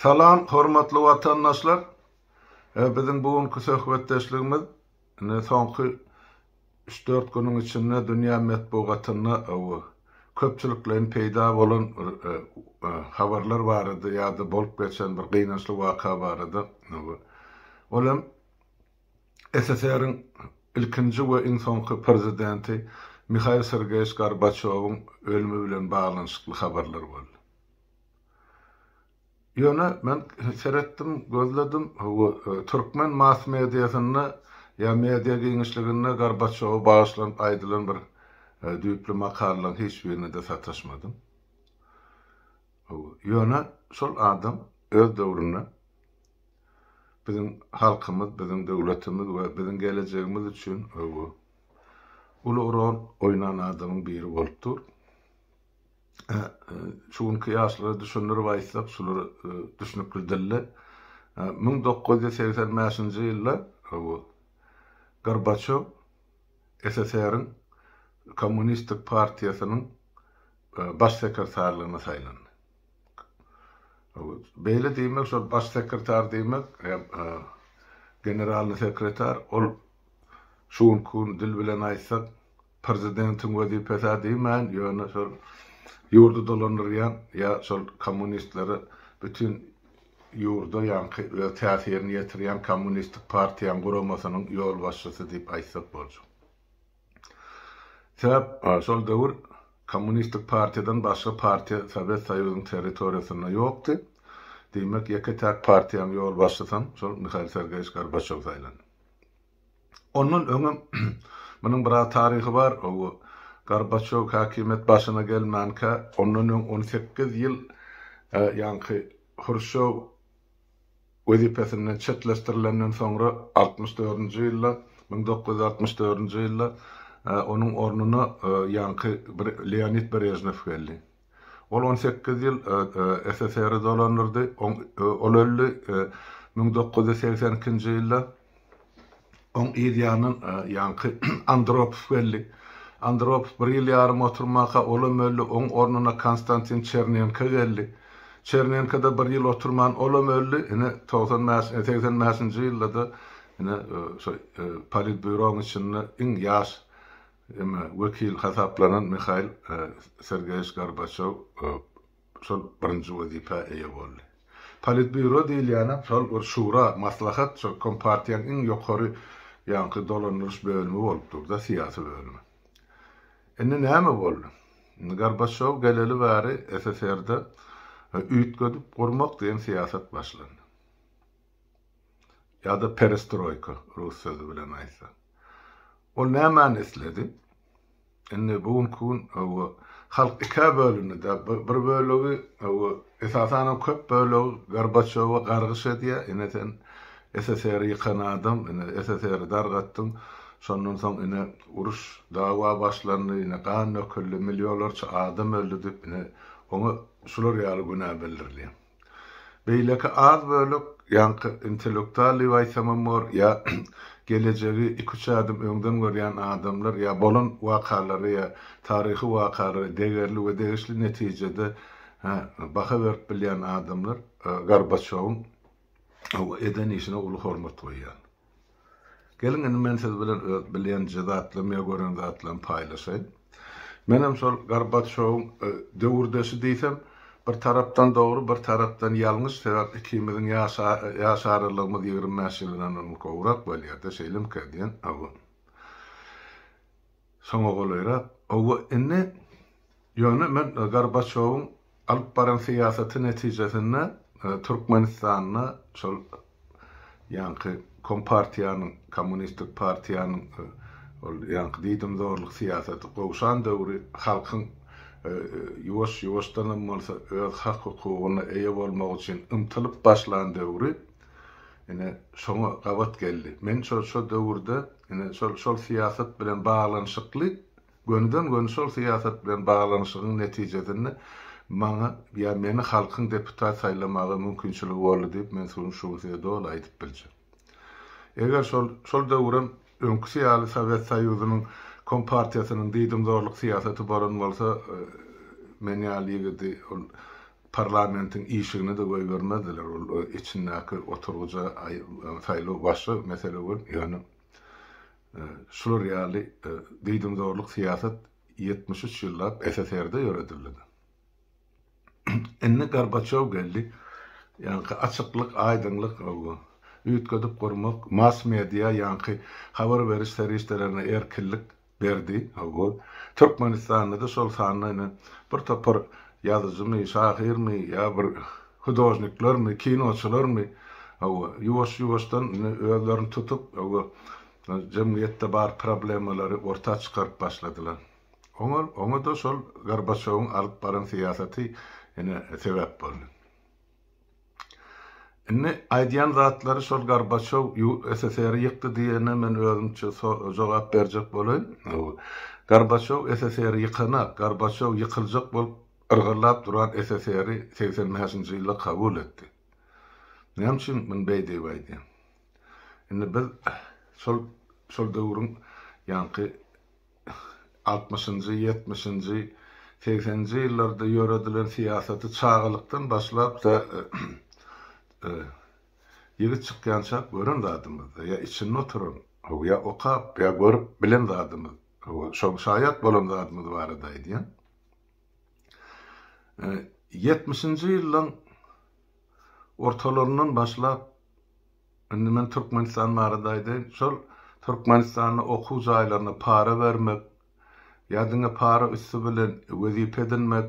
Salam hormatly watandaşlar. Biziň bu günki söhbetdeşligimiz indi soňky üç-dört günüň içinde dünýä metbugatynda köpçülikleýin peýda bolan bir habarlar barada ýa-da bolup geçen bir gynançly waka barada. Ol hem SSR-iň ilkinji we iň soňky prezidenti Mihail Sergeýewiç Gorbaçýowyň ölümi bilen baglanyşykly habarlar boldy. Ýöne men seretdim, gözledim, hawa, türkmen mass-mediasynda ýa media giňişliginde Gorbaçýowa bagyşlanyp aýdylan bir düýpli makalalaryň hiç birine-de sataşmadym. Hawa, ýöne şol adam öz döwründe biziň halkymyz, biziň döwletimiz we biziň gelejegimiz üçin hawa, uly rol oýnan adamyň biri bolup dur. Şu günki ýaşlara düşündirip aýtsak, şular düşnükli dilde. 1985-nji ýylda Gorbaçýow SSR-iň Kommunistik partiýasynyň baş sekretarlygyna saýlandy. Beýle diýmek, şol baş sekretar diýmek, generalnyý sekretar, ol şu günki gün dil bilen aýtsak, Prezidentiň wezipesi-ä diýmän, ýöne şol ýurdy dolandyrýan ýa şol kommunistlere bütin ýurda ýaňky öz täsirini ýetirýän kommunistik partiýaň guramasynyň ýolbaşçysy diýip aýtsak boljak. Sebäp şol döwür kommunistik partiýadan başga partiýa Sowet Soýuzynyň territoriýasynda ýokdy. Diýmek, ýeke-täk partiýaň ýolbaşçysam şol Mihail Sergeýewiç Gorbaçýow saýlandy. Ondan öňem munuň biraz taryhy bar, o Gorbaçýow häkimiýet başyna gelmänkä, ondan öň 18 ýyl ýaňky Hruşýow wezipesinden çetleşdirilenden soňra 64-nji ýylda, 1964-nji ýylda onuň ornuna ýaňky Leonid Brežnew geldi. Ol 18 ýyl SSR-i dolandyrdy, ol öldi 1982-nji ýylda. Oň yz ýanyndan ýaňky Andropow geldi. Andropow bir ýyl ýarym oturmaka olam öldi. Oň ornuna Konstantin Çernenko geldi. Çernenko-da bir ýyl oturman olam öldi. Ine 95, 85-nji ýylda-da ine şo Politbýuroň içinde iň ýaş eme wekil hasaplanan Mihail Sergeýewiç Gorbaçýow şol birinji wezipä eýe boldy. Politbýuro diýilýänem şol bir şura, maslahat, şol kompartiýaň iň ýokary ýaňky dolandyryş bölümi bolup dur-da, syýasy bölümi. Indi näme boldy? Indi Gorbaçýow geleli bäri SSR-de üýtgedip gurmak diýen syýasat başlandy. Ýa-da perestroýka, rus sözi bilen aýtsak. Ol nämäni isledi? Indi bu günki gün hawa halk ikä bölündi-de, bir bölegi hawa esasanam köp bölegi Gorbaçýowa gargyş edýär, ine sen SSR-i ýykan adam, ine SSR-i dargatdyň, şondan soň ine uruş, dawa başlandy, ine gan döküldi, millionlarça adam öldi diýip ine oňa şular ýaly günä bildirilýär. Beýleki az bölek, ýaňky intellektual diýip aýtsamam bor, ýa gelejegi iki-üç ädim öňden görýän adamlar, ýa bolan wakalary ýa taryhy wakalary degerli we degişli netijede baha berip bilýän adamlar Gorbaçýowyň eden işine uly hormat goýýar. Geliň indi men siz bilen öz bilýänje zatlarymy ýa gören zatlarymy paýlaşaýyn. Menem şol Gorbaçýowyň döwürdeşi diýsem, bir tarapdan dogry, bir tarapdan ýalňyş, sebäp ikimiziň ýaş ýaş aralygymyz 25 ýyldan hem gowrak bolýar-da, şeýlemikä diýen, hawa. Şoňa golaýrak. Hawa, indi ýöne men Gorbaçýowyň alyp baran syýasaty netijesinde Türkmenistanda şol ýaňky Kompartiýanyň, Kommunistik partiýanyň ol ýaňky diýdimzorluk syýasaty gowşan döwri halkyň ýuwaş-ýuwaşdanam bolsa öz hak-hukugyna eýe bolmak üçin ymtylyp başlan döwri ine şoňa gabat geldi. Men şo şo döwürde ine şol şol syýasat bilen baglanyşykly Gönüden-göni şol syýasat bilen baglanyşygyň netijesinde maňa ýa meni halkyň deputat saýlamaga mümkinçiligi boldy diýip men şu gün size doly aýdyp biljek. Eger şol şol döwürem öňküsi ýaly Sowet Soýuzynyň Kompartiýasynyň diýdimzorluk syýasaty bolan bolsa men ýaly ýigidi ol. parlamentiň işigine-de goýbermezdiler. Ol içindäki oturgyja saýlaw başga mesele bolup, ýöne şular ýaly diýdimzorluk syýasat 73 ýyllap SSR-de ýöredildi. Indi Gorbaçew geldi. Ýaňky açyklyk, aýdyňlyk, üýtgedip gurmak, mass media, ýaňky habar beriş serişdelerine erkinlik berdi. Türkmenistanda-da şol sanda ine bir topar ýazyjymy, şahyrmy ýa bir hudožniklermi, kinoçylarmy, ýuwaş-ýuwaşdan indi özlerini tutup, jemgyýetde bar problemalary orta çykaryp başladylar. Oňa, oňa-da şol Gorbaçýowyň alyp baran syýasaty ine sebäp boldy. Indi aýdýan zatlary şol Gorbaçýow SSR-i ýykdy diýene men özümçe jogap berjek bolaýyn. Gorbaçýow SSR-i ýykanak, Gorbaçýow ýykyljak bolup yrgyllap duran SSR-i 85-nji ýylda kabul etdi. Näme üçin muny beý diýip aýdýan? Indi biz şol şol döwrüň ýaňky Altmyşynjy, ýetmişinji, segseninji ýyllarda ýöredilen syýasaty çagalykdan başlap tä ýigit çykýança gören zadymyzda, ýa içinde oturan, ýa okap, ýa görüp bilen zadymyz, şoň şaýat bolan zadymyz barada aýdýan. Ýetmişinji ýyllaň ortalaryndan başlap Indi men Türkmenistan barada aýdaýyn. Şol Türkmenistanda okuw jaýlaryna para bermek ýa diňe para üsti bilen wezipe edinmek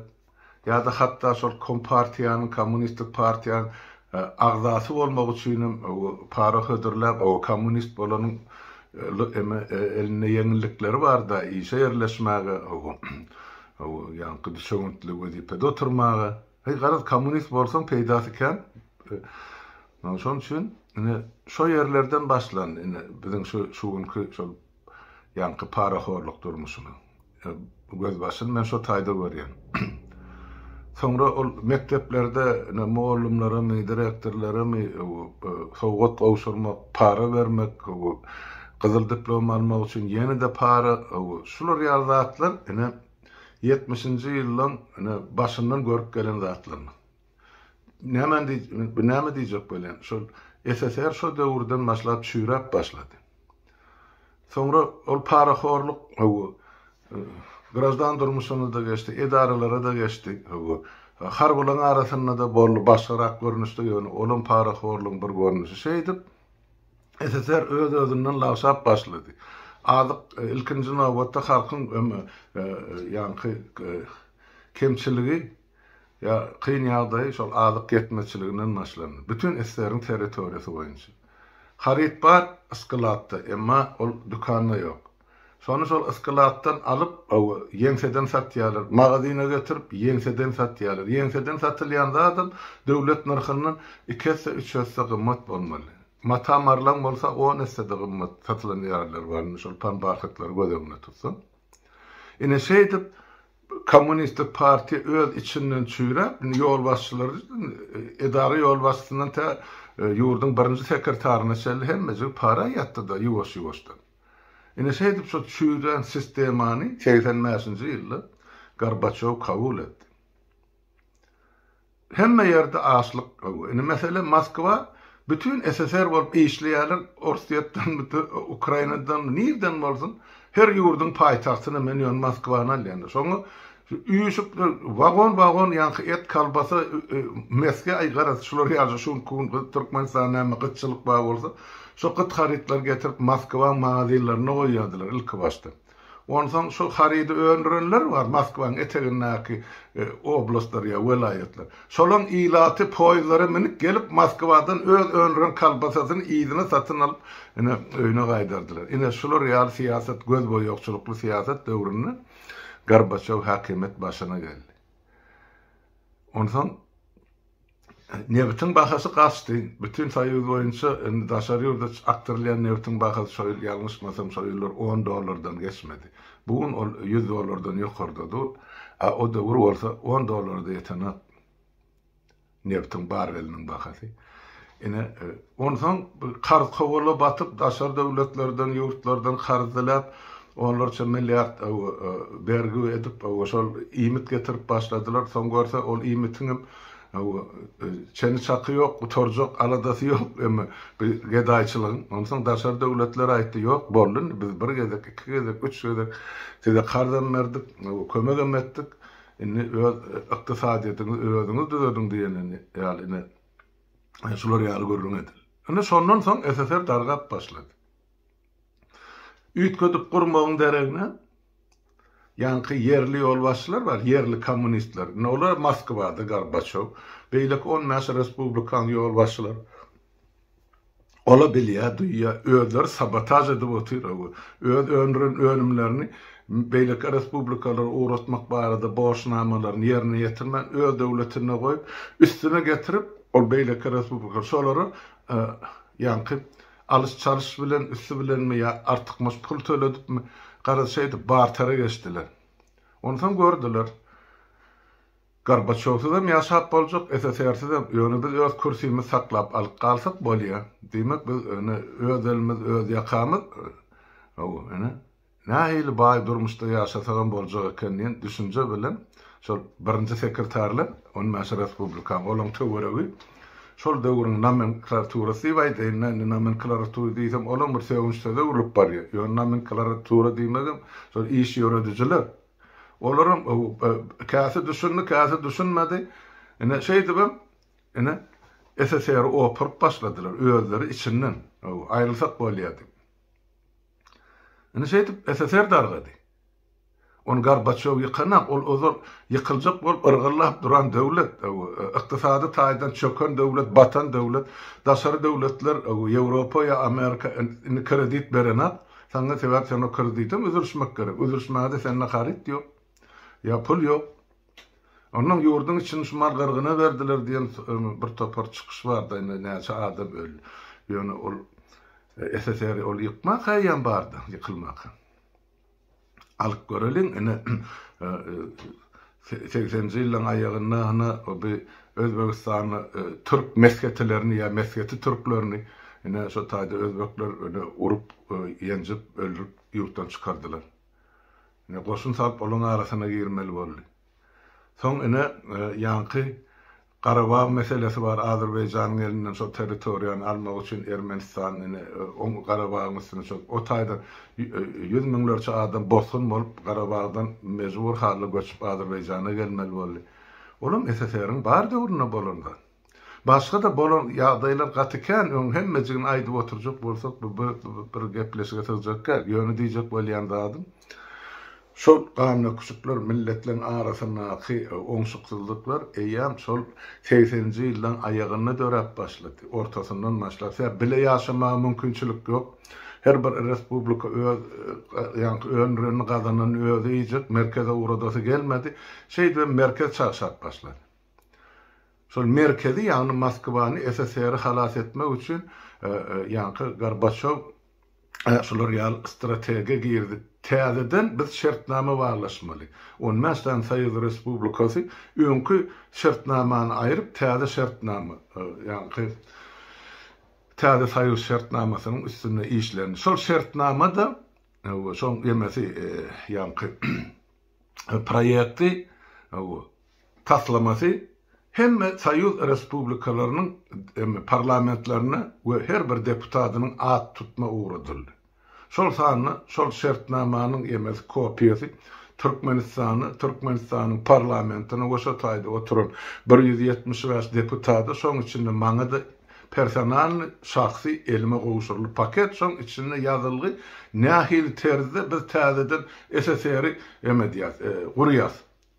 ýa-da hatda şol kompartiýanyň, kommunistik partiýanyň agzasy bolmak üçinem para hödürläp, kommunist bolanyň elinde ýeňillikleri bar-da, işe ýerleşmäge, ýaňky düşewüntli wezipede oturmaga. Heý, garaz, kommunist bolsaň peýdasy kän. Şonuň üçin ine şo ýerlerden başlandy ine biziň şu şu günki şol ýaňky parahorluk durmuşymyz. Gözbaşyny men şo taýda görýän. Soňra ol mekdeplerde ine mugallymlaramy, direktorlaramy sowgat gowşurmak, para bermek, gyzyl diplom almak üçin ýene-de para, şular ýaly zatlar ine ýetmişinji ýyllaň ine başyndan görüp gelen zatlarymyz. Näme bu näme diýjek bolýan? Şol SSR şo döwürden başlap çüýräp başlady. Soňra ol parahorluk hawa graždan durmuşyna-da geçdi, edaralara-da geçdi. Hawa harbylaryň arasynda-da boldy başgarak görnüşde ýöne olam parahorlugyň bir görnüşi. Şeýdip SSR öz-özünden lagşap başlady. Azyk ilkinji nobatda halkyň ýaňky kemçiligi Ýa kyn ýagdaýy şol azyk ýetmezçiliginden başlandy. Bütin SSR-iň territoriýasy boýunça. Haryt bar yskladda, emma ol dükanda ýok. Şony şol yskladdan alyp, hawa, ýeňseden satýarlar. Magazyna getirip, ýeňseden satýarlar. Ýeňseden satylýan zadam döwlet nyrhyndan iki esse, üç esse gymmat bolmaly. Mata marlaň bolsa on esse-de gymmat satylan ýerler bar indi şol panbarhatlary göz öňünde tutsaň. Ine şeýdip, Kommunistik partiýa öz içinden çüýräp, indi ýolbaşçylary, edara ýolbaşçysyndan tä ýurduň birinji sekretaryna çenli hemmejigi para ýatdy-da ýuwaş-ýuwaşdan. Ine şeýdip şo çüýrän sistemany 85-nji ýylda Gorbaçýow kabul etdi. Hemme ýerde açlyk. Indi meselem Moskwa bütin SSR bolup işleýärler, Orsýetden, Ukrainadan, nirden bolsun, her ýurduň paýtagtyny men ýöne Moskwany alýan. Şoňa üýşüp wagon-wagon ýaňky et, kolbasa, mesge, aý garaz şular ýaly şu günki gün Türkmenistanda näme gytçylyk bar bolsa, şo gyt harytlary getirip Moskwaň magazinlerinde goýýardylar ilki başda. Onsoň şu harydy öndürenler bar, Moskwaň etegindäki oblastlar ýa welaýatlar. Şolaň ilaty poýezdlere münüp gelip, Moskwadan öz öndüren kolbasasyny yzyna satyn alyp, ine, öýüne gaýdardylar. Ine, şular ýaly syýasat, gözboýagçylykly syýasat döwründe Gorbaçýow häkimiýet başyna geldi. Onsoň Nebitiň bahasy gaçdy. Bütin Soýuz boýunça indi daşary ýurda akdyrylýan nebitiň bahasy şo ýyl ýalňyşmasam şo ýyllar on dollardan geçmedi. Bu gün ol ýüz dollardan ýokarda dur. A o döwür bolsa on dollara-da ýetenok nebitiň barreliniň bahasy. Ine, onsoň karz kowala batyp daşary döwletlerden, ýurtlardan karz diläp onlarça milliard bergi edip şol iýmit getirip başladylar. Soň görse ol iýmitiňem. Çeni-çaky ýok, gutarjak aladasy ýok emma bu gedaýçylygyň. Onsoň daşary döwletler aýtdy, ýok, boldy indi, biz bir gezek, iki gezek, üç gezek size karzam berdik, kömegem etdik. Indi öz ykdysadyýetiňizi özüňiz düzediň diýen ýaly ine şular ýaly gürrüň edildi. Indi şondan soň SSR dargap başlady. Üýtgedip gurmagyň deregine ýaňky ýerli ýolbaşçylar bar, ýerli kommunistler. Indi olar Moskwada Gorbaçew, beýleki 15 respublikanyň ýolbaşçylary. Ola bilýär, duýýar, özleri sabotaž edip otyr. Öz öndüren önümlerini beýleki respublikalara ugratmak barada borçnamalaryny ýerine ýetirmän, öz döwletinde goýup, üstüne getirip, ol beýleki respublika şolara ýaňky Alyş-çalyş bilen, üsti bilenmi ýa artykmaç pul töledipmi, garaz şeýdip bartere geçdiler. Onsoň gördüler, Gorbaçýowsyzam ýaşap boljak, SSR-sizem, ýöne biz öz kürsimizi saklap alyp galsak bolýa. Diýmek biz ine öz elimiz, öz ýakamyz, hawa, ine. Nähili baý durmuşda ýaşasagam boljak eken diýen düşünje bilen şol birinji sekretarlar, 15 respublikaň, olaň töweregi şol döwrüň nomenklaturasy diýip aýdaýyn-da, indi nomenklaratura diýsem olam bir sögünç söze öwrülip barýar. Ýöne nomenklaratura diýmegem şol iş ýöredijiler. Olaram käsi düşündi, käsi düşünmedi. Ine şeýdibem ine SSR-i opuryp başladylar özleri içinden. Aýrylsak bolýar diýip. Indi şeýdip SSR dargady. Ony Gorbaçýow ýykanak, ol ozal ýykyljak bolup yrgyllap duran döwlet, ykdysady taýdan çöken döwlet, batan döwlet. Daşary döwletler, Ýewropa ýa Amerika indi kredit berenak. Saňa sebäp sen o kreditem üzülişmek gerek. Üzülişmäge-de sende haryt ýok. Ýa pul ýok. Onnoň ýurduň içini şu mal gyrgyna berdiler diýen bir topar çykyş bardy, indi näçe adam öldi. Ýöne ol SSR-i ol ýykmaka eýýäm bardy, ýykylmaka. Alyp göreliň, ine segseninji ýyllaryň aýagynda hana bu Özbegistanda türk mesgetilerini ýa mesgeti türklerini ine şo taýda özbekler ine urup, ýenjip, öldürip ýurtdan çykardylar. Ine, goşun salyp olaň arasyna girmeli boldy. Soň ine, ýaňky Garabag meselesi bar, Azerbaýjanyň elinden şol territoriýany almak üçin Ermenistan ine, oň Garabagyň üstüne çozdy. O taýdan ýüz müňlerçe adam bosgun bolup, Garabagdan mejbur halda göçüp Azerbaýjana gelmeli boldy. Olam SSR-iň bar döwründe bolan zat. Başga-da bolan ýagdaýlar gaty kän, öň hemmejigini aýdyp oturjak bolsak bu bir gepleşige sygjak däl. Ýöne diýjek bolýan zadym, şol gandöküşikler, milletleriň arasyndaky oňşuksyzlyklar eýýäm şol segseninji ýyllaň aýagynda döräp başlady, ortasyndan başlap. Sebäbi bile ýaşamaga mümkinçilik ýok. Her bir respublika öz ýaňky öndürenini, gazananyny özi iýjek, merkeze ugradasy gelmedi. Şeýdibem merkez çagşap başlady. Şol merkezi, ýagny Moskwany SSR-i halas etmek üçin ýaňky Gorbaçew şular ýaly strategiýa girdi. Täzeden biz şertnama baglaşmaly. On bäş sany soýuz respublikasy öňki şertnamany aýryp, täze şertnama, ýaňky täze soýuz şertnamasynyň üstünde işlendi. Şol şertnama-da, şoň emesi, ýaňky proýekti, taslamasy hemme soýuz respublikalarynyň parlamentlerine we her bir deputatynyň at tutma ugradyldy. Şol sanda şol şertnamanyň emesi kopiýasy Türkmenistana, Türkmenistanyň parlamentine we şo taýda oturan 175 deputata, şoň içinde maňa-da Personalny, şahsy, elime gowşuryldy paket, şoň içinde ýazylgy nähili terzde biz täzeden SSR-i em edýäs, gurýas.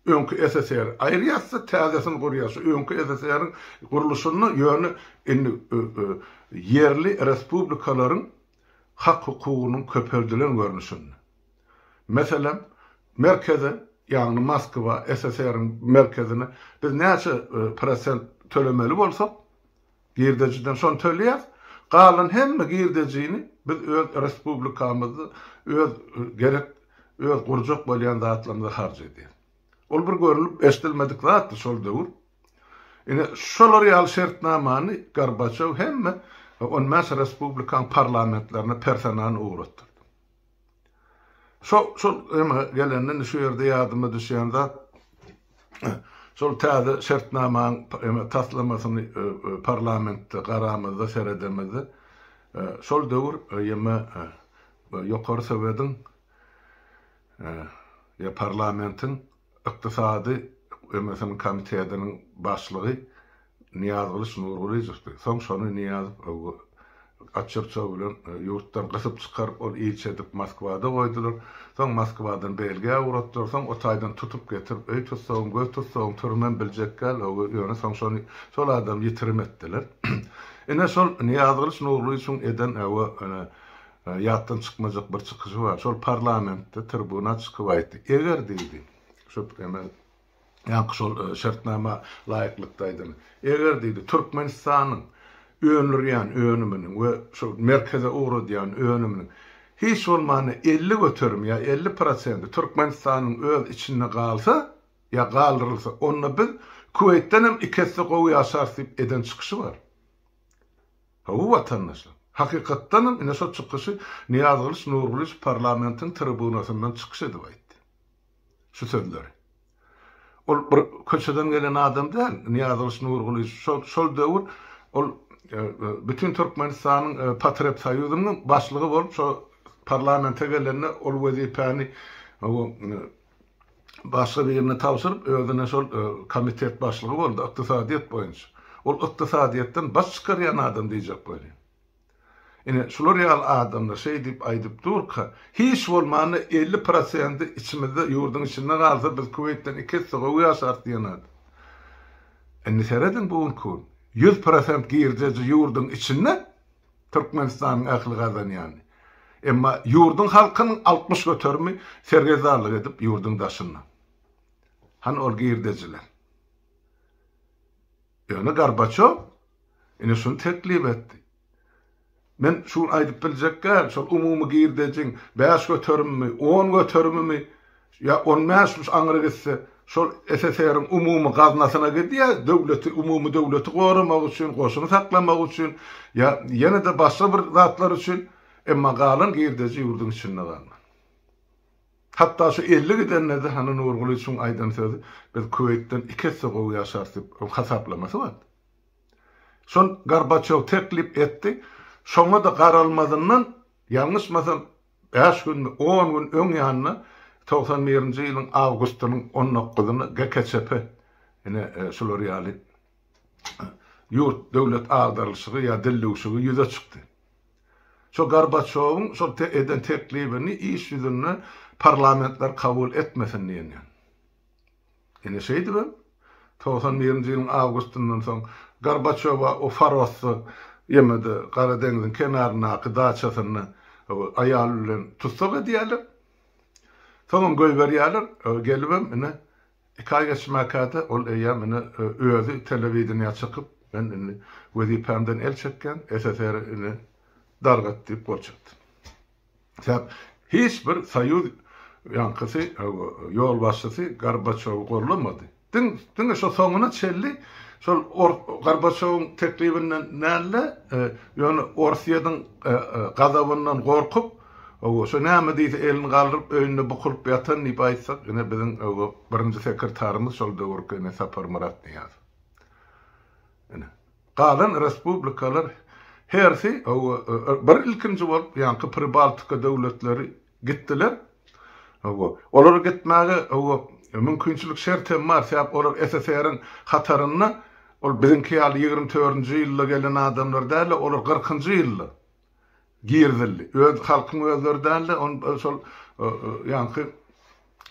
Öňki SSR-i aýyrýas-da, täzesini gurýas. Şu öňki SSR-iň gurluşynda ýöne indi ýerli respublikalaryň hak-hukugynyň köpeldilen görnüşinde. Meselem, merkeze, ýagny Moskwa, SSR-iň merkezine biz näçe prosent tölemeli bolsak, Girdejiden şony töleýäs. Galan hemme girdejini biz öz respublikamyzda öz gerek, öz gurjak bolýan zatlarymyza harç edýäs. Ol bir görlüp eşidilmedik zatdy şol döwür. Ine şolar ýaly şertnamany Gorbaçew hemme 15 respublikaň parlamentlerine personal ugratdyrdy. Şo şol eme gelende indi şu ýerde ýadyma düşýän zat. Şol täze şertnamaň taslamasyny parlamentde garamyzda, seredemizde, şol döwür ýeme Ýokary Sowediň ýa parlamentiň ykdysady emesiniň komitetiniň başlygy Nyýazgylyç Nurgylyjowdy. Soň şony Nyýazow Atçyrçow bilen ýurtdan gysyp çykaryp, ol ilçi edip Moskwada goýdular. Soň Moskwadan Belgiýa ugratdylar. Soň o taýdan tutup getirip, öý tussagym, göz tussagym, türmem biljekgäl, ýöne soň şony, şol adamy ýitirim etdiler. Ine şol Nyýazgylyç Nurgylyçyň eden ýatdan çykmajak bir çykyşy bar. Şol parlamentde tribuna çykyp aýtdy. Eger diýdi, şu ýaňky şol şertnama laýyklykda aýdan, eger diýdi, Türkmenistanyň öndürýän önüminiň we şol merkeze ugradýan önüminiň hiç bolmanda 50% ýa 50 prosenti Türkmenistanyň öz içinde galsa ýa galdyrylsa, onda biz Kuweýtden hem iki esse gowy ýaşarys diýip eden çykyşy bar. Hawa, watandaşlar, hakykatdanam ine şo çykyşy Nyýazgylyç Nurgylyç parlamentiň tribunasyndan çykyş edip aýtdy. Şu sözleri. Ol bir köçeden gelen adam däl, Nyýazgylyç Nurgylyç şol şol döwür ol bütin Türkmenistanyň Potrebsoýuzynyň başlygy bolup şo parlamente gelende ol wezipäni başga birine tabşyryp, özüne şol komitet başlygy boldy, ykdysadyýet boýunça. Ol ykdysadyýetden baş çykarýan adam diýjek bolýan. Ine, şular ýaly adamlar şeý diýip aýdyp durka, hiç bolmanda 50 prosendi içimizde, ýurduň içinde galsa, biz Kuweýtden iki esse gowy ýaşarys diýen adam. Indi serediň bu günki gün, 100 prosent girdeji ýurduň içinde, Türkmenistanyň ähli gazanýany. Emma ýurduň halkynyň 60 göterimi sergezdanlyk edip ýurduň daşynda. Hany ol girdejiler? Ýöne Gorbaçow ine şuny teklip etdi. Men şu gün aýdyp biljek däl, şol umumy girdejiň 5 göterimimi, 10 göterimimi ýa on bäşmiş aňry gitse, şol SSR-iň umumy gaznasyna gidýär, döwleti, umumy döwleti goramak üçin, goşuny saklamak üçin ýa ýene-de başga bir zatlar üçin, emma galan girdeji ýurduň içinde galmaly. Hatda şu 50 gidende-de hany Nurgulyçyň aýdan sözi, biz Kuweýtden iki esse gowy ýaşarys diýip hasaplamasy bardy. Şol Gorbaçýow teklip etdi, şoňa-da garalmazyndan, ýalňyşmasam, Bäş günmi, on gün öň ýanyna 91-nji ýylyň awgustynyň on dokuzyna GKÇP, ine, şular ýaly ýurt, döwlet agdarylyşygy ýa dildüwşügi ýüze çykdy. Şo Gorbaçýowyň şol eden teklibini iş ýüzünde parlamentler kabul etmesin diýen ýaly. Ine şeýdibem, 91-nji ýylyň awgustyndan soň Gorbaçýowa o Farosda, ýeme-de Gara deňziň kenaryndaky daçasynda aýaly bilen tussag edýärler. Soňam goýberýärler. Gelibem ine iki aý geçmäkä-de ol eýýäm ine özi telewideniýä çykyp, men indi wezipämden el çekýän, SSR ine dargat diýip gol çekdi. Sebäp hiç bir soýuz ýaňkysy ýolbaşçysy Gorbaçýowy gollamady. Diň diňe şo soňuna çenli şol Gorbaçýowyň teklibinden däl-de, ýöne Orsýetiň gazabyndan gorkup, şo näme diýse elini galdyryp öýünde bukulyp ýatan diýip aýtsak, ine biziň birinji sekretarymyz şol döwürki ine Saparmyrat Nyýazow. Ine. Galan respublikalar hersi bir ilkinji bolup ýaňky Pribaltika döwletleri gitdiler. Olara gitmäge mümkinçilik şert hem bar, sebäp olar SSR-iň hatarynda ol biziňki ýaly 24-nji ýylda gelen adamlar däl-de, olar 40-njy ýylda girizildi. Öz halkyň özleri däl-de, on şol ýaňky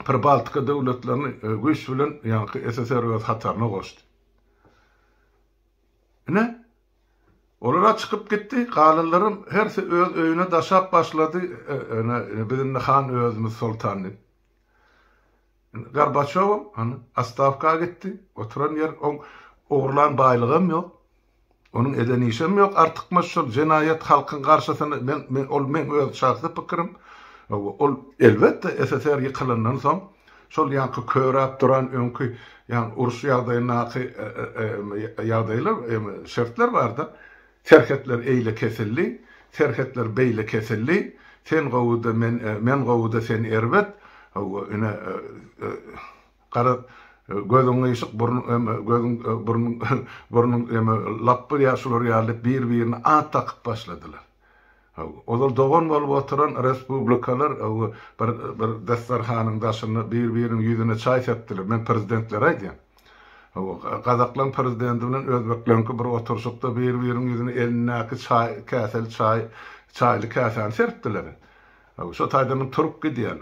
Pribaltika döwletlerini güýç bilen ýaňky SSR öz hataryna goşdy. Ine, olar-a çykyp gitdi, galanlaram hersi öz öýüne daşap başlady, ine, biz indi han özümiz soltan diýip. Indi Gorbaçýowam, hany, ostawka gitdi, oturan ýer, oň ogurlan baýlygam ýok, onuň eden işem ýok, artykmaç şol jenaýat halkyň garşysyna, men, men, ol meň öz şahsy pikirim, ol, elbetde, SSR ýykylandan soň, Şol ýaňky köräp duran öňki ýaňky uruş ýagdaýyndaky ýagdaýlar, şertler barda. Serhetler eýle kesildi, serhetler beýle kesildi. Sen gowy-da men, men gowy-da sen erbet. Hawa, ine, gara. Gözüň gyşyk, burnuň eme, gözüň, burnuň, burnuň eme, lapby ýa şular ýaly diýip bir-birine at dakyp başladylar. Ozal dogan bolup oturan respublikalar bir, bir desterhanyň daşynda bir-biriniň ýüzüne çaý sepdiler. Men prezidentlere aýdýan. Gazaklaň prezidenti bilen özbekleňki bir oturyşykda bir-biriniň ýüzüne elindäki çaý, käseli çaý, çaýly käsäni serpdiler. Şo taýdanam turup gidýär.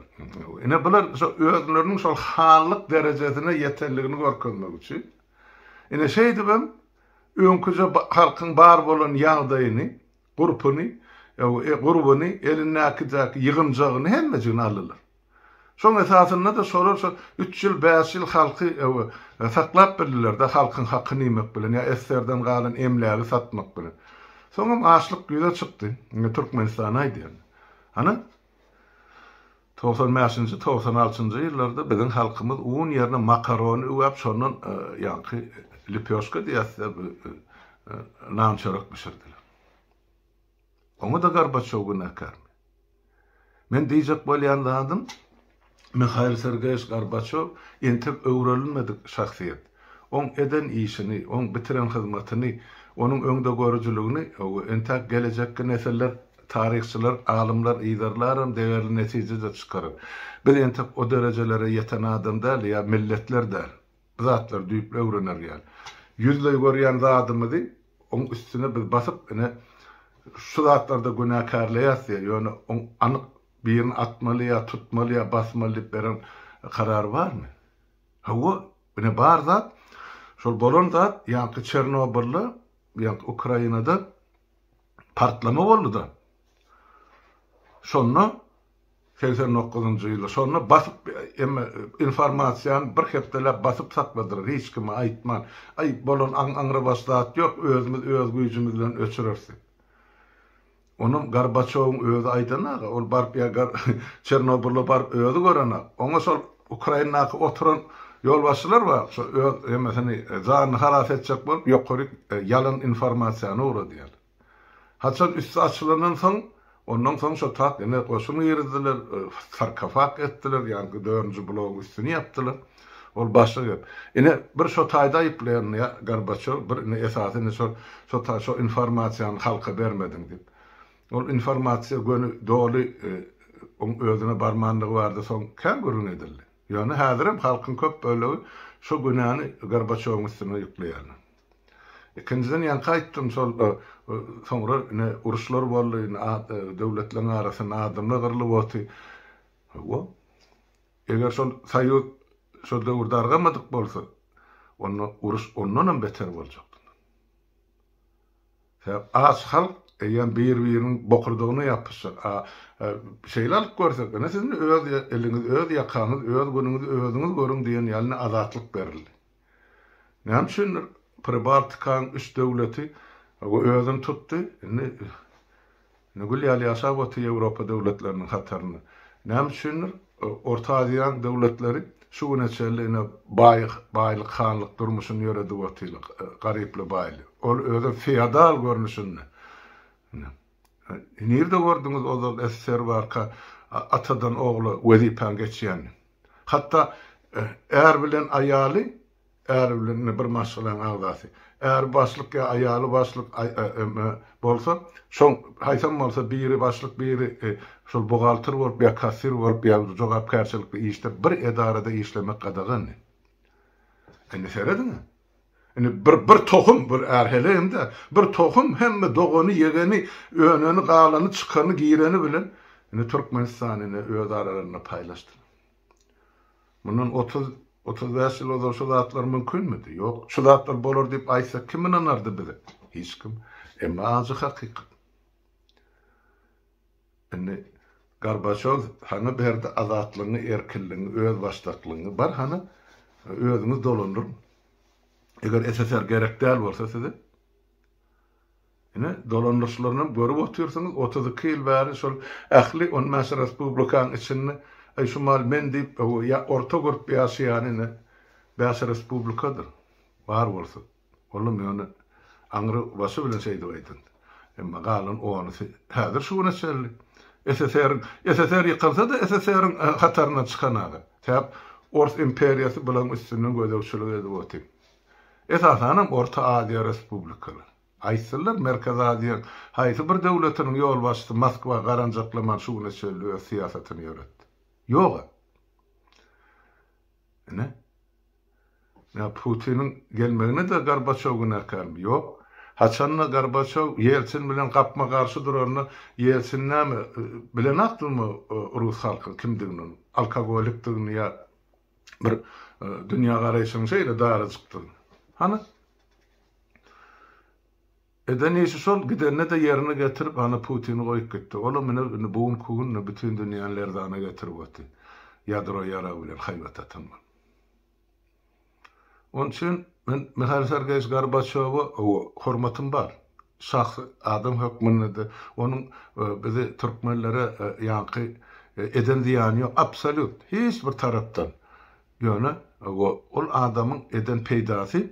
Ine bular şo özleriniň şol hanlyk derejesine ýetenligini görkezmek üçin. Ine şeýdibem öňküje halkyň bar bolan ýagdaýyny, gurpuny, gurbuny, elindäkijäki ýygynjagyny hemmejigini aldylar. Şoň esasynda-da şolar şo üç ýyl, bäş ýyl halky saklap bildiler-de, halkyň hakyny iýmek bilen ýa SSR-den galan emlägi satmak bilen. Soňam açlyk ýüze çykdy. Indi Türkmenistany aýdýan. Hany, 95-nji, 96-njy ýyllarda biziň halkymyz un ýerine makarony üwäp, şondan ýaňky lipýoşka diýýäs-de, bu nan-çörek bişirdiler. Oňa-da Gorbaçýow günäkärmi? Men diýjek bolýan zadym, Mihail Sergeýewiç Gorbaçýow entek öwrenilmedik şahsyýet. Oň eden işini, oň bitiren hyzmatyny, onuň öňdegörüjiligini entäk gelejekki nesiller, taryhçylar, alymlar yzarlaram, degerli netije-de çykarar. Biz entek o derejelere ýeten adam däl ýa milletler däl. Bu zatlary düýpli öwrener ýaly. Ýüzleý görýän zadymyzy oň üstüne biz basyp ine şu zatlarda günäkärleýäs diýýär. Ýöne oň anyk birini atmaly ýa tutmaly ýa basmaly diýip beren karary barmy? Hawa, ine bar zat şol bolan zat ýaňky Çernobylda, ýaňky Ukrainada partlama boldy-da. Şonda 89-njy ýylda şonda basyp emme informasiýany bir hepdeläp basyp sakladylar hiç kime aýtman. Aý bolan aň aňrybaş zat ýok özümiz öz güýjümiz bilen öçüreris diýip. Onam Gorbaçowyň özi aýdan aga ol baryp ýa Çernobyla baryp özi gören-ak. Oňa şol Ukraindaky oturan ýolbaşçylar bar şo öz hemmesini janyny halas etjek bolup ýokaryk ýalan informasiýany ugradýarlar. Haçan üsti açylandan soň, ondan soň şo tak ine goşun girizdiler, sarkofag etdiler, ýaňky dördünji blogyň üstüni ýapdylar. Ol başga gep. Ine, bir şo taýda aýyplaýan ýa Gorbaçýow, bir ine esasy ine şol şo taý şo informasiýany halka bermediň diýip. Ol informasiýa göni doly oň özüne barmanlygy barada soň kän gürrüň edildi. Ýöne häzirem halkyň köp bölegi şo günäni Gorbaçýowyň üstüne ýükleýärler. Ikinjiden ýaňky aýtdym şol soňra ine uruşlar boldy ine döwletleriň arasynda adamlar gyrlyp oty. Hawa. Eger şol soýuz şol döwür dargamadyk bolsa, onda uruş ondanam beter boljakdy. Sebäp aç halk eýýäm bir-biriniň bokurdagyna ýapyşjak. A şeýle alyp görsek, ine siz indi öz eliňiz, öz ýakaňyz, öz günüňizi özüňiz görüň diýen ýaly ine azatlyk berildi. Näme üçindir Pribaltikanyň üç döwleti özüni tutdy. Indi indi gül ýaly ýaşap otyr Ýewropa döwletleriniň hatarynda. Näme üçindir Orta Aziýanyň döwletleri şu güne çenli ine baý baýlyk hanlyk durmuşyny ýöredip otyrlar. Garyply baýly. Ol özem feodal görnüşinde. Ine. Nirde gördüňiz ozal SSR barka atadan ogla wezipäň geçýänini? Hatda är bilen aýaly, är bilen ine bir maşgalaň agzasy, äri başlyk ýa aýaly başlyk bolsa, şoň haýsam bolsa biri başlyk, biri şol buhgalter bolup ýa kassir bolup ýa jogapkärçilikli işde bir edarada işlemek gadagandy. Indi serediň-ä. Indi bir bir tohum, bir är heleýem-dä, bir tohum hemme dogany, ýegeni, öneni, galany, çykany, gireni bilen indi Türkmenistany ine öz aralarynda paýlaşdylar. Mundan 30, 35 ýyl ozal şu zatlar mümkinmidi? Ýok. Şu zatlar bolar diýip aýtsak kim ynanardy bize? Hiç kim. Emma ajy hakykat. Indi Gorbaçow saňa berdi azatlygyňy, erkinligiňi, özbaşdaklygyňy. Bar hany özüňiz dolandyryň. Eger SSR gerek däl bolsa size. Ine, dolandyryşlaryny görüp otyrsyňyz, 32 ýyl bäri şol ähli 15 respublikanyň içinde aý şu mal men diýip, ýa orta görüp ýaşaýan ine 5 respublikadyr. Bar bolsa. Olam ýöne aňry başy bilen şeýdip aýdan. Emma galan onusy häzir şu güne çenli SSR-iň SSR ýykylsa-da SSR-iň hataryndan çykan aga. Sebäp. Ors imperiýasy bularyň üstünden gözegçilik edip otyr. Esasanam Orta Aziýa respublikalary. Aýtsynlar Merkezi Aziýaň haýsy bir döwletiniň ýolbaşçysy Moskwa garanjaklaman şu güne çenli öz syýasatyny ýöretdi. Ýog-a. Ine. Ýa Putiniň gelmegine-de Gorbaçew günäkärmi? Ýok. Haçanda Gorbaçew Ýeltsin bilen gapma-garşy duranda Ýeltsin näme, bilenakdymy rus halkyň kimdigini onuň? Alkogolikdigini ýa bir dünýägaraýşynyň şeýle darajykdygyny. Hany? Eden işi şol, gidende-de ýerine getirip, hany Putini goýup gitdi. Olam ine indi bu günki gün bütin dünýäni lerzana getirip otyr. Ýadro ýaragy bilen haýbat atan bolup. Onuň üçin men Mihail Sergeýewiç Gorbaçýowa hormatym bar. Şahsy adam hökmünde-de onuň bizi türkmenlere ýaňky eden zyýany ýok. Absolýut. Hiç bir tarapdan. Ýöne ol adamyň eden peýdasy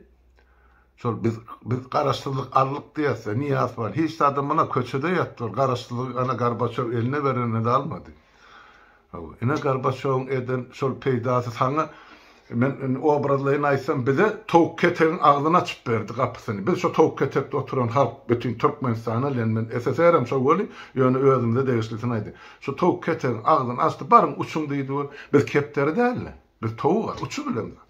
şol biz biz garaşsyzlyk aldyk diýýäs-de, Nyýazow bar, hiç zadam muna köçede ýatdy ol garaşsyzlygy ana Gorbaçýow eline berende-de almady. Hawa, ine Gorbaçýowyň eden şol peýdasy saňa men indi obrazlaýyn aýtsam bize towuk ketegiň agzyny açyp berdi gapysyny. Biz şo towuk ketekde oturan halk bütin Türkmenistana len men SSR-em şo weli ýöne özümize degişlisini aýdaýyn. Şu towuk ketegiň agzyny açdy, baryň uçuň diýdi we biz kepderi däl-de, biz towuga, uçubilemzok.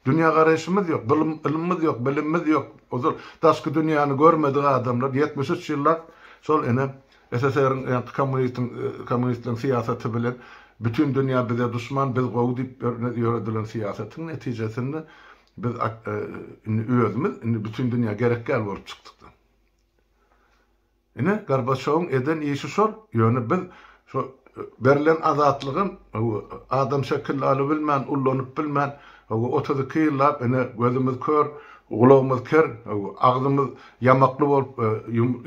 Dünýägaraýşymyz ýok, bilim, ylmymyz ýok, bilimimiz ýok. Ozal daşky dünýäni görmedik adamlar 73 ýyllap şol ene SSR-iň ýaňky kommunistiň, kommunistleriň syýasaty bilen bütin dünýä bize duşman, biz gowy diýip ýöredilen syýasatyň netijesinde biz indi özümiz indi bütin dünýä gerek däl bolup çykdyk. Ine, Gorbaçýowyň eden işi şol, ýöne biz şo berlen azatlygam adam şekilli alybilmän, ullanyp bilmän, 32 ýyllap ine gözümiz kör, gulagymyz ker, agzymyz ýamakly bolup,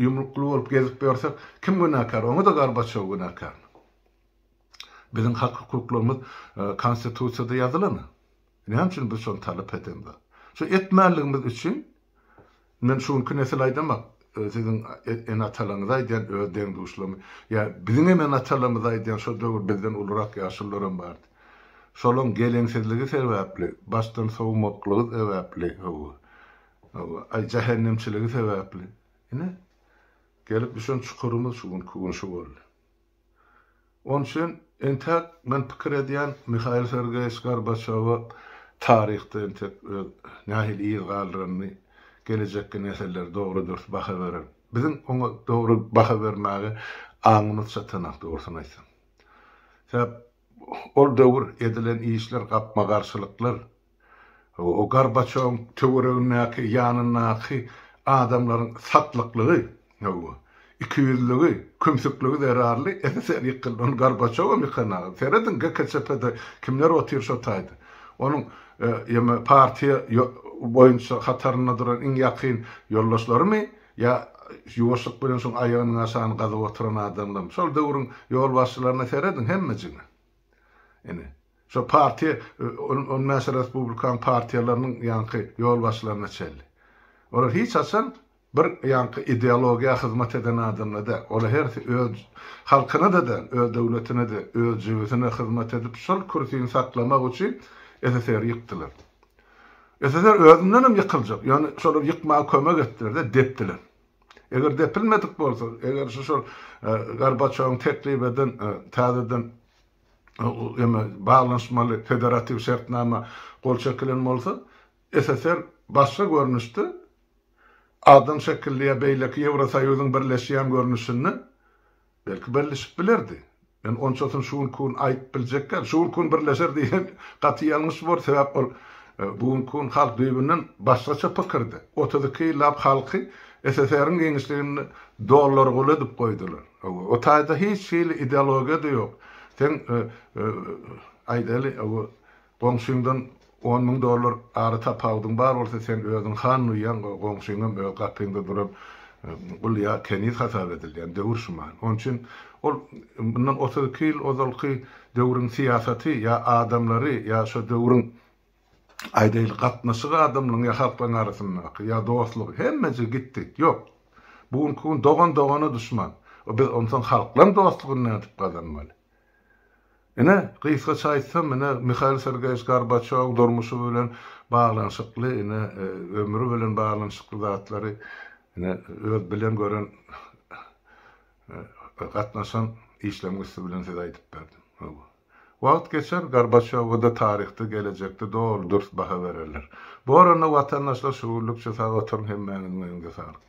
ýumrukly bolup gezip ýörsek, kim günäkär? Oňa-da Gorbaçýow günäkärmi? Biziň hak-hukuklarymyz Konstitusiýada ýazylan. Näme üçin biz şony talap edemzok? Şu etmänligimiz üçin Men şu günki nesil aýdamak, siziň ene-atalaryňyza aýdýan öz deň-duşlarymy, ýa biziňem ene-atalarymyza aýdýan şo döwür bizden ulurak ýaşulularam bardy. Şolaň geleňsizligi sebäpli, başdan sowmaklygy sebäpli, hawa, hawa, aý jähennemçiligi sebäpli, ine, gelip düşen çukurymyz şu günki gün şu boldy. Onuň üçin entäk men pikir edýän Mihail Sergeýewiç Gorbaçýowa taryhda entek öz nähili yz galdyranyny gelejekki nesiller dogry-dürs baha berer. Biziň oňa dogry baha bermäge aňymyz çatanak dogrusyny aýtsam. Sebäp ol döwür edilen işler gapma-garşylyklar O Gorbaçýowyň töweregindäki, ýanyndaky adamlaryň satlyklygy, hawa, ikiýüzlügi, kümsükligi zerarly SSR ýykyldy. Ony Gorbaçýowam ýykan-a. Serediň, GKÇP-de kimler otyr şo taýda. Onuň ýa partiýa boýunça hatarynda duran iň ýakyn ýoldaşlarymy ýa ýuwaşlyk bilen şoň aýagynyň aşagyny gazyp oturan adamlarmy? Şol döwrüň ýolbaşçylaryna serediň hemmejigine. Ine. Şo partiýa 15 respublikanyň partiýalarynyň ýaňky ýolbaşçylaryna çenli. Olar hiç haçan bir ýaňky ideologiýa hyzmat eden adamlar däl. Olar hersi öz halkyna-da däl, öz döwletine-de, öz jübüsine hyzmat edip şol kürsini saklamak üçin SSR-i ýykdylar. SSR özündenem ýykyljak, ýöne şolar ýykmaga kömek etdiler-de, depdiler. Eger depilmedik bolsa, eger şu şol Gorbaçýowyň teklip eden täzeden eme baglanyşmaly federatiw şertnama gol çekilen bolsa, SSR başga görnüşde adam şekilli ýa beýleki Ýewrosoýuzyň birleşýän görnüşinde belki birleşip bilerdi. Men onçasyny şu günki gün aýdyp biljek däl. Şu günki gün birleşer diýsem gaty ýalňyş bor, sebäp ol bu günki gün halk düýbünden başgaça pikirde. 32 ýyllap halky SSR-iň giňişliginde dollar guly edip goýdular. Hawa, o taýda hiç hili ideologiýa-da ýok. Seň, aýdaly, hawa, goňşyňdan 10 000 dollar ara tapawudyň bar bolsa, sen özüň han duýýaň, goňşyňam öz gapyňda duran gul ýa keniz hasap edilýän döwür şu mahal. Onuň üçin ol mundan 32 ýyl ozalky döwrüň syýasaty ýa adamlary ýa şo döwrüň aýdaýly gatnaşygy adamlaryň ýa halklaryň arasyndaky ýa dostlugy hemmejigi gitdi. Ýok. Bu günki gün dogan dogana duşman. Biz onsoň halklaryň dostlugyny nädip gazanmaly? Ine, gysgaça aýtsam, ine, Mihail Sergeýewiç Gorbaçýowyň durmuşy bilen baglanyşykly, ine, ömri bilen baglanyşykly zatlary, ine, öz bilen-gören, gatnaşan işleriň üsti bilen size aýdyp berdim. Hawa. Wagt geçer, Gorbaçýowa-da taryhda gelejekde doly dürs baha bererler. Bor onda, watandaşlar, şu günlükçe sag oturyň, hemmäňiziň öňüňize saglyk.